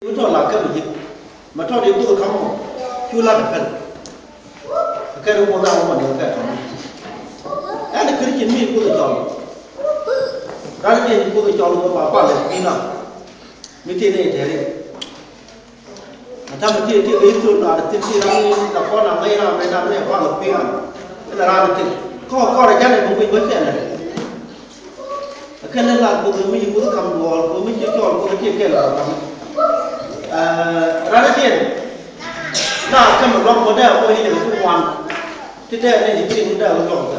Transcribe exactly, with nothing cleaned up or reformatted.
Mi tɔt la kɛ mi ji̱ mɛ tɔt i̱ Kuoth ka̱m mɔ cu lat ɛ pɛl. Kɛ ri Kuoth a mɔ ni kɛ tɔt ɛn Christian mi Kuoth cɔl. Ran i̱ Kuoth cɔl wä ba pal ɛ pi̱i̱n a mi ti ni tɛri. Ɛ ta̱m ti ti kɛ i̱ thol lar ti ti ran i̱ la kɔn a ŋäc ran mɛ na mɛ pal ɛ pi̱i̱n a. Ɛ la ran ti kɔn kɔn ɛ jan ɛ bä guic bä cɛn ɛ. Ɛ kɛn ni lat Kuoth mi ci Kuoth ka̱m duɔɔr Kuoth mi ci cɔl Kuoth ci kɛl ɛ ka̱m. Ɛ ran i̱ tiɛn na ka̱m ɛ luaŋ Kuoth dee ɛ kuɔc i̱ jɛ kɛ cu ŋuan. Ti dee ni ci ti ni dee ɛ luaŋ kɛ.